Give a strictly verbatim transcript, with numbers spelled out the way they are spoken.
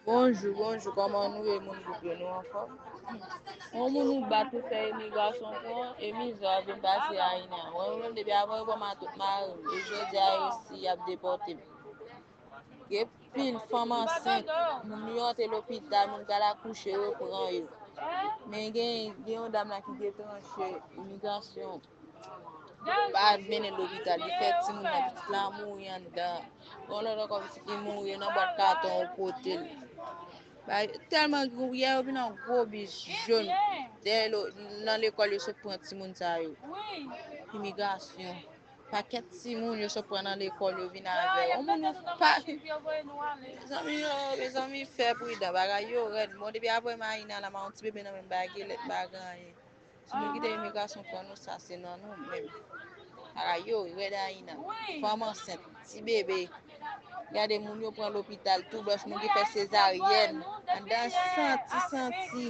Bonjou, bonjou, kòman nou ye, moun gwoup yo, nou anfòm? Yon moun ou bat ou fè imigrasyon pran, e mizè w ap vin pase Ayina. Mwen menm depi avan yo pran m a tout mari m, e jodi a yo si y ap depòte m. Gen pil fanm ansent, moun yo antre lopital, moun k al akouche yo pran yo. Men gen, gen yon dam la ki te tranche imigrasyon. Pa mennen l lopital, li fè timoun nan, pitit la mouri anndan. Yon lòt ankò pitit li mouri nan bwat katon yo pote l. Tèlman yè yo vin an gwo bis jòn dèyè nan lekòl yo sot pran timoun sa yo. Imigrasyon. Pakèt timoun yo sot pran nan lekòl yo vin avè yo. Yon moun pa. Mezanmi, mezanmi, fè pridan. Bagay yo rèd. Bon, depi apre Marina la, ma yon ti bebe nan men m, bagay lèt, bagay anyen. Si nou kite imigrasyon pran nou, sa se nan nou menm. Bagay yo rèd Ayina. Fanm ansent, ti bebe. Gade moun yo pran lopital tou blanch, moun ki fè sezaryèn. Anndan santi, santi.